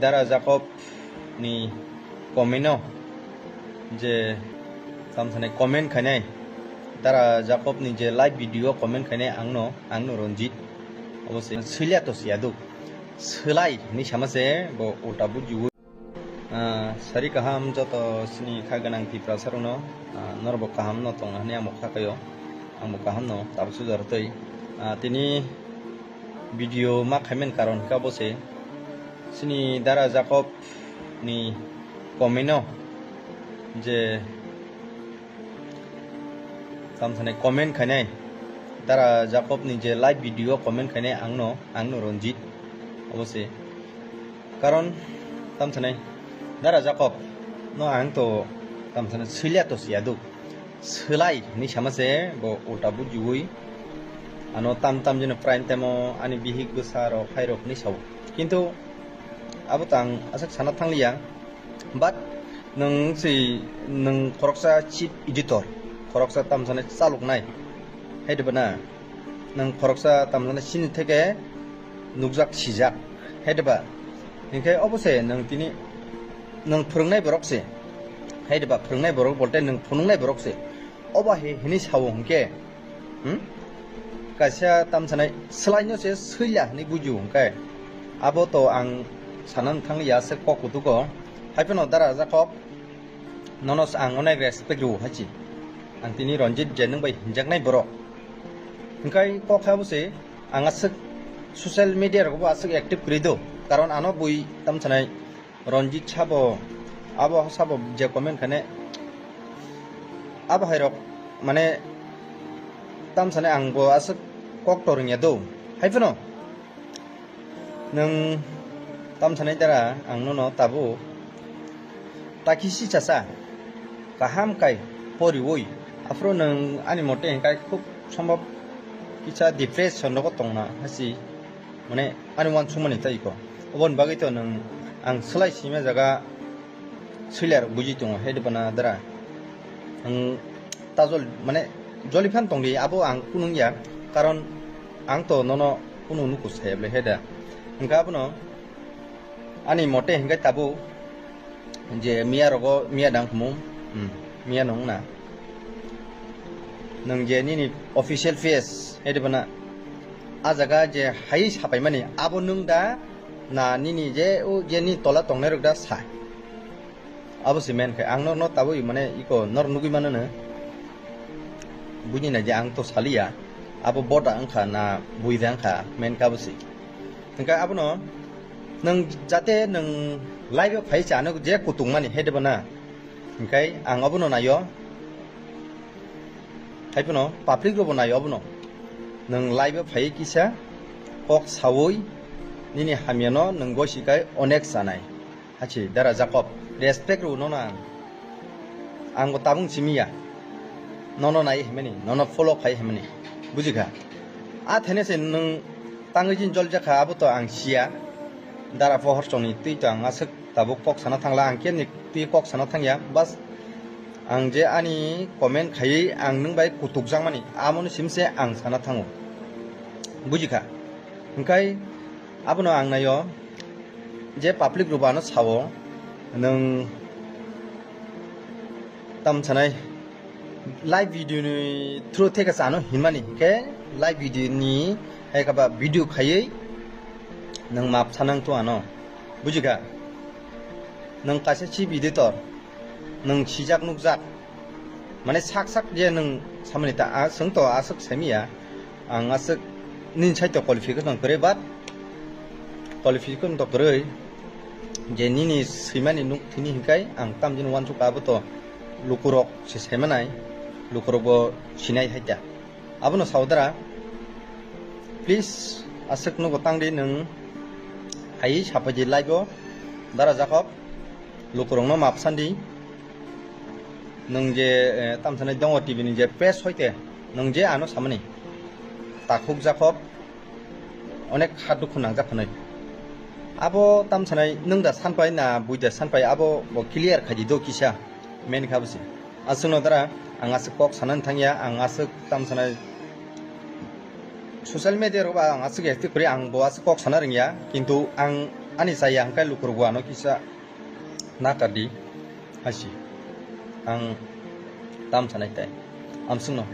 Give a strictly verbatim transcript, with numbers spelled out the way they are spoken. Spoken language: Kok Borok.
Dara Jacob ni comment o je tamsane comment khainai, Dara Jacob ni je live video comment khainai angno, angno Ranjit. Obo se swilya to siya do. Swlai hinwi sama se bo ulta bujiwi. Ah, sari kaham joto sini kha gwnang Tiprasa rokno, ah, norok bo kaham no tong hwnwi ang bo kha kaio. Ang bo kaham no tabuk sujar twi. Ah, tini video ma khaimen karon kha bo se. Sini Dara Jacob ni comment o je tamsane comment khainai, Dara Jacob ni je live video comment khainai angno, angno Ranjit. Obo se. Karon tamsane Dara Jacob no ang to tamsane swilya to siya do. Swlai hinwi sama se bo ulta bujiwi. Ano tam tam jeno prime time o ani bihik bwsa rok hai rok hinwi sao. Kintu abo to ang aswk sana thangliya. But nwng si, nwng khoroksa chief editor, khoroksa tamsane chaloknai. Hai diba na? Nwng khoroksa tamsane sini theke nukjak sijak. Hai diba? Hinkhe obo se nwng tini nwng phwrwngnai borok se. Hai diba? Phwrwngnai borok bolte nwng phunuknai borok se. Obo hai hinwi sao hinkhe, hmm? Kaisa tamsanai swlaino se swilya hinwi bujiu hinkhe. Abo to ang sanani thangliya se kok kutugo. Haiphano Dara Jacob, nono se ang onek respect rwo haichi. Ang tini Ranjit je nwng bai hinjaknai borok. Hinkhe kok hai abo se ang aswk social media rogo bo aswk active kwrwi do. Karon ano bui tamsanai Ranjit sabo, abo sabo je comment khainai, abo hai rok, mane, tamsane ang bo aswk kok to rwngya do. Haiphano, nwng tamsanai dara ang nono tabuk takisi chasa, kaham kai poriwi, aphuru nwng ani mote hinkhe khub sombhob kisa depression rogo tongna hasi. Mane, ani uansukmani tei ko. Oboni bagwi to nwng ang swlai sima jaga swilai rok buji tongo, hai diba na dara? Ang ta jol, mane, joli phan tongdi, abo ang kunung ya, karon ang to nono kunung nuku saya bwle, hai da? Hingkhe abono ani mote hingkhe tabuk je miya rogo, miya dang khumu, hmm, miya nung na. Nwng je nini official face, hai diba na? A jaga je hai sapaimani, abo nwng da na nini je o je ni tola tongnai rok da sa? Abo se men khe ang norno tabuk mane iko nor nugui mano no. Buini na je ang to saliya, abo boda wngkha na buida wngkha, men khe abo se. Hingkhe abono nwng jate nwng live o phai chano je kutung mani, hai diba na? Hingkhe ang abono naio. Haiphano public rokbo naio abono. Nwng live o phai kisa kok saui nini hamyano nwng gosi kai onek sanai. Hachi dara Jacob, respect rw nono ang. Ang bo tabung simi ya. Nono nai himani, nono follow khai himani. Bujikha? A thene se nwng tangwi jin jol jakha abo to ang siya. Dara pohor chongni twi to ang aswk tabuk kok sana thangla, ang kemni twi kok sana thangya, bas ang je ani comment khaiwi ang nwng bai kutuk jakmani, amoni simse ang sana thango, bujikha? Hingkai abono ang naio je public rok ano sao, nwng tam sanai live video ni through theke chano hinmani, hingke live video ni hai kaba video khaiwi nwng map sanang to ano, bujikha? Nwng kaisa chief editor, nwng sijak nukjak, mane sak sak je nwng samani ta, a, chwng to aswk saimiya, ang aswk nini side to qualification kwrwi, but qualification to kwrwi, je nini swimani nuk thini hinkai ang tamjin uansuk abo to lukurok se saimanai, lukurok bo sinai haita. Abono saudara, please, aswk nugo tangdi nwng hai sapaidi live o, dara Jacob, lukurokno map sandi. Nwng je, eh, tamsanai Dongo T V ni je press hoite, nwng je ano samani takhuk Jacob, onek ha dukhu nangjak hwnwi. Abo tamsanai nwng da sanpai na bui da sanpai, abo bo clear khaidi do kisa. Main kha bwse. Aswkno dara ang aswk kok sanani thangya, ang aswk tamsanai social media rok ba ang aswk active kwrwi, ang bo aswk kok sana rwngya, kintu ang Ani chaya hwnkhe lukurok bo ano kisa nata di hai si. Ang tam sanai tai. Amswkno